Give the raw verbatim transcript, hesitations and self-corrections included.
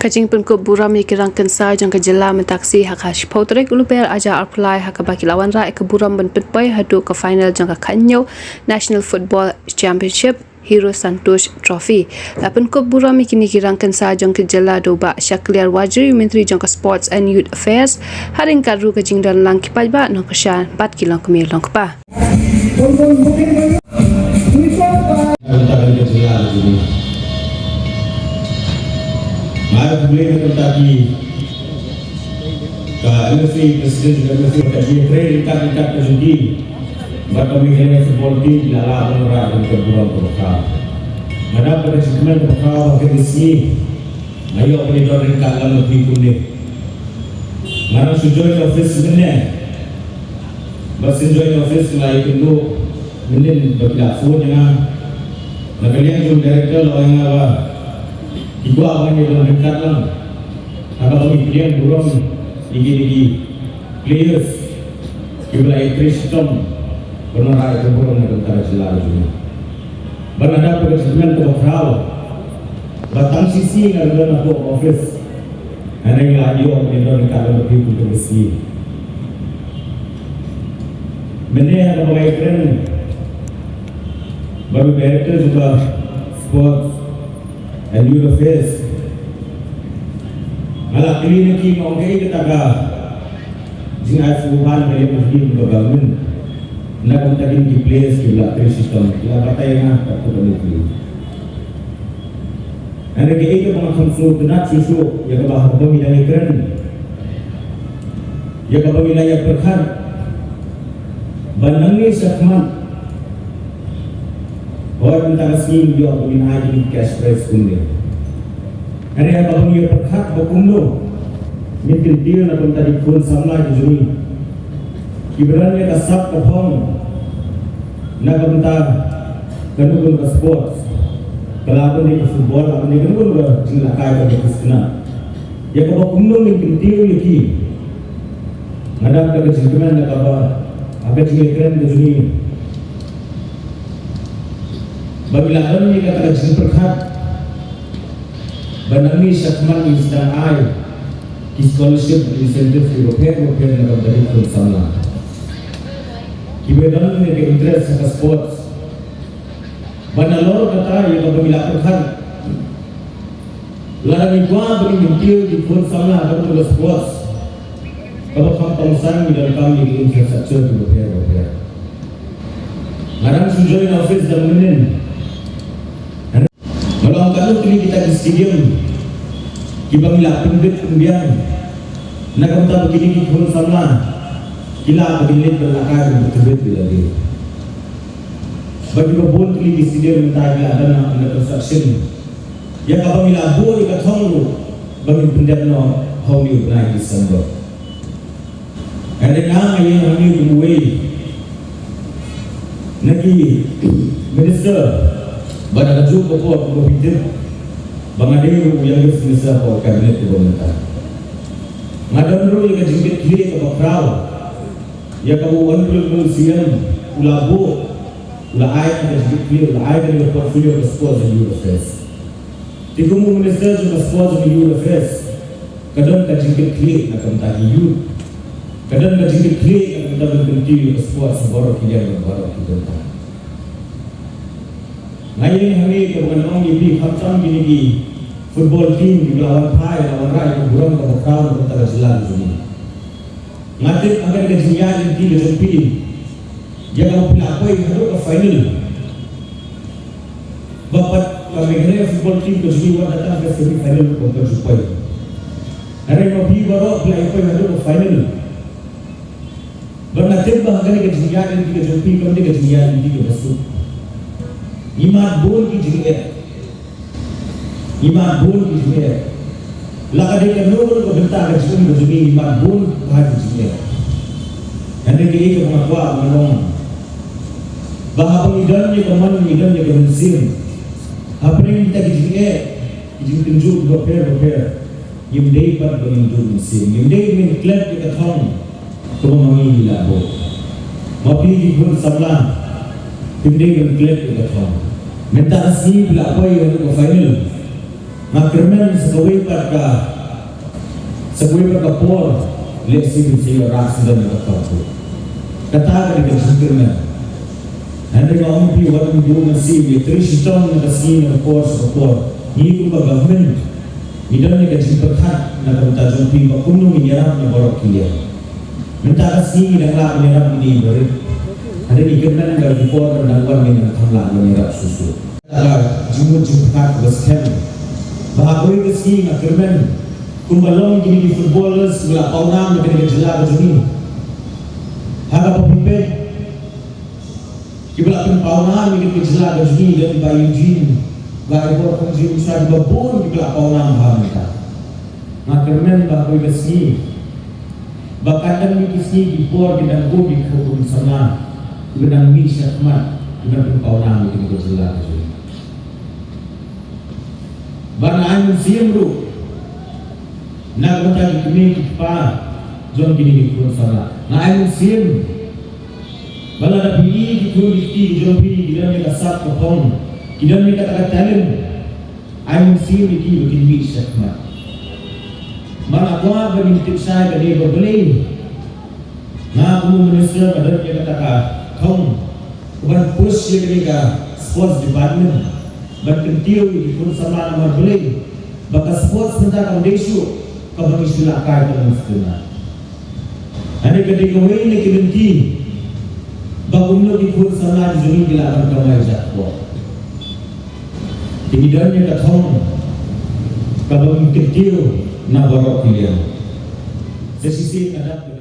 Ka jingpynkup burom ïa ki rangkynsa jong ka jylla mynta ka sngi ha ka shiphew tarik u Lber arhajar arphew lai ha kaba ki la wanrah ïa ka burom ban pynpoi haduh ka final jong ka khathynñiew National Football Championship Hero Santosh Trophy. La pynkup burom ïa kine ki rangkynsa jong ka jylla da u Bah Shakliar Warjri, Myntri jong ka Sports and Youth Affairs, ha ryngkat ruh ka jingdon lang ki paidbah nongkyrshan bad ki longkmie longkpa. Nga ai khublei na ka bynta ki, ka M F A, President ka M F A, ka jingïatrei ryngkat ryngkat ka jong ki bad ka Meghalaya Football Team, ki la lah ban wanrah ïa ka burom kaba khraw. Nga dap da ka jingkmen kaba khraw ha kane ka sngi. Nga ïoh ban ïadon ryngkat lang bad phi kumne. Nga dang shu join office mynne. Ba shu join office nga ïakynduh mynhynnin ba ki la phone ïa nga na ka liang jong u director, la ong ïa nga ba ki kwah ban ïadon ryngkat lang ha kaba ngi pdiang burom ïa kine ki players kiba la ïatrei shitom ban wanrah ïa ka burom na ka bynta ka jylla ka jong ngi. Bad nga dap da ka jingkmen kaba khraw ba tang shisha nga dang don hapoh office. Hynrei nga la ïoh ban ïadon ryngkat bad phi kumne ka sngi. Mynne ha kaba nga ïakren bad u Director jong ka Sports and Youth Affairs, nga la kylli na ki, nga ong kaei kata ka jingai sngewbha na ka liang jong phi, ka government, na ka bynta kine ki players kiba la trei shitom? Ki la batai ïa nga katto katne tylli. Hynrei kaei kaba nga kham sngewtynnat shuh shuh ïa kaba haba ngi dang ïakren, ïa kaba ngi la ïa pyrkhat ba nangne shakhmat, hooid mynta ka sngi ngi ïoh ba ngin ai kine ki cash prize kumne. Hynrei haba ngi ïa pyrkhat ba kumno ngin kyntiew na ka bynta ki khun samla ki jong ngi kiba don ïa ka sap ka phong na ka bynta kano kano ka sports, ka lah ban dei ka football, lah ban dei kano kano ka jingïalehkai kaba khynnah. Ïa kaba kumno ngin kyntiew ïa ki. Nga dap da ka jingkmen da kaba ha ka jingïakren ka jong ngi ba ngi la don ïa kata ka jingpyrkhat ba nangne shakhmat ngin sdang ai ki scholarship, incentive kiba pher ba pher na ka bynta ki khun samla kiba don ïa ka interest ha ka sports. Bad nalor kata ïa kaba ngi la pyrkhat, lada ngi kwah ba ngin kyntiew ki khun samla ha kano kano ka sports, kaba kham kongsan ngi donkam ïa ki infrastructure kiba pher ba pher. Nga dang shu join office da mynhynnin. Nga la ong katno tylli kita ki stadium kiba ngi la pynbit pynbiang na ka bynta ba kine ki khun samla ki lah ba kin leit ban lehkai ban pyntbit ïa lade. Bad kiba bun tylli ki stadium mynta ki la don under construction. Ïa kaba ngi la buh ïa ka thong ruh ba ngin pyndep noh ha une u bnai December. Hynrei nga, nga ïeng hangne kum uwei na ki minister ba na kajuh ka por kumba phi tip ba nga dei ruh u youngest minister hapoh ka cabinet kaba mynta. Nga don ruh ïa ka jingkitkhlieh kaba khraw ïa kaba u Honourable C M u la buh, u la ai ka jingkitkhlieh, u la ai ka portfolio ka Sports and Youth Affairs. Te kum u Minister jong ka Sports and Youth Affairs, ka don ka jingkitkhlieh na ka bynta ki youth. Ka don ka jingkitkhlieh na ka bynta ban kyntiew ïa ka sports ha baroh ki liang, baroh ki bynta. Nga ïeng hangne kaba ngan ong ïa phi, khamtam kine ki football team kiba la wan phai, la wanrah ïa ka burom kaba khraw na ka bynta ka jylla ka jong ngi. Nga tip ha kane ka jingïaid lynti ka jong phi, ïa kaba phi la poi haduh ka final, ba pat ka Meghalaya football team ka jong ngi wat la tang ka semi final ruh kam ju poi. Hynrei ma phi baroh phi la ïa poi haduh ka final. Bad nga tip ba ha kane ka jingïaid lynti ka jong phi kam dei ka jingïaid lynti kaba suk. Ngi mad bun ki jingeh. Ngi mad bun ki jingeh. La ka dei kano kano ka bynta ka jingim ka jong ngi, ngi mad bun bha ki jingeh. Hynrei kaei kaba nga kwah ban ong, ba haba ngi don ïa ka mon, ngi don ïa ka mynsiem, hapdeng kita ki jingeh, ki jingkynjuh bapher bapher, ngim dei pat ba ngin duh mynsiem, ngim dei ba ngin klet ïa ka thong kaba ma ngi ngi la buh. Ma phi ki khun samla, phim dei ban klet ïa ka thong. Mynta ka sngi phi la poi haduh ka final. Nga kyrmen sa kawei pat ka, sa kawei pat ka por, lehse ngin sa ïoh rah sdang ïa ka por. Kata ka dei ka jingkyrmen. Hynrei nga ong ïa phi, wat nym duh mynsiem, ïatrei shitom na ka sngi, na ka por sha ka por. Ngi kum ka government ngi don ïa ka jingpyrkhat na ka bynta jong phi ba kumno ngin ïarap na baroh ki liang. Mynta ka sngi ngi dang lah ban ïarap ïa kine barit. Hynrei ngi kyrmen ba ki por ban dang wan ngin dang kham lah ban ïarap shuh shuh. Ka jingmut jingpyrkhat kaba skhem ba ha kawei ka sngi nga kyrmen kumba long kine ki footballers kiba la pawnam na kane ka jylla ka jong ngi. Ha kaba phi peit kiba la pynpawnam ïa kane ka jylla ka jong ngi, don i Bah Eugene, Bah Ivor Kynjing, kiba bun kiba la pawnam ha mynta. Nga kyrmen ba ha kawei ka sngi ba kan don ïa ki sngi ki por ki dang bun ki khun samla kiba dang mih shakhmat kiba pynpawnam ïa kane ka jylla ka jong ngi. Bad nga ai mynsiem ruh na ka bynta ki kmie ki kpa jong kine ki khun samla. Nga ai mynsiem ba lada phi i ki khun ki kti ki jong phi ki don ïa ka sap ka phong, ki don ïa kata ka talent, ai mynsiem ïa ki ba kin mih shakhmat. Ba nga kwah ba ngin tip shai kane ba balei nga kum u minister nga don ïa kata ka thong ban push ïa kane ka sports department, ban kyntiew ïa ki khun samla namar balei ba ka sports mynta kam dei shuh kaba ngi shu lah kai tang mynstep. Hynrei ka dei kawei na ki lynti ba kumno ki khun samla ki jong ngi ki lah ban kamai jakpoh. Te ngi don ïa ka thong kaba ngi kyntiew na baroh ki liang. Sa shisien nga dap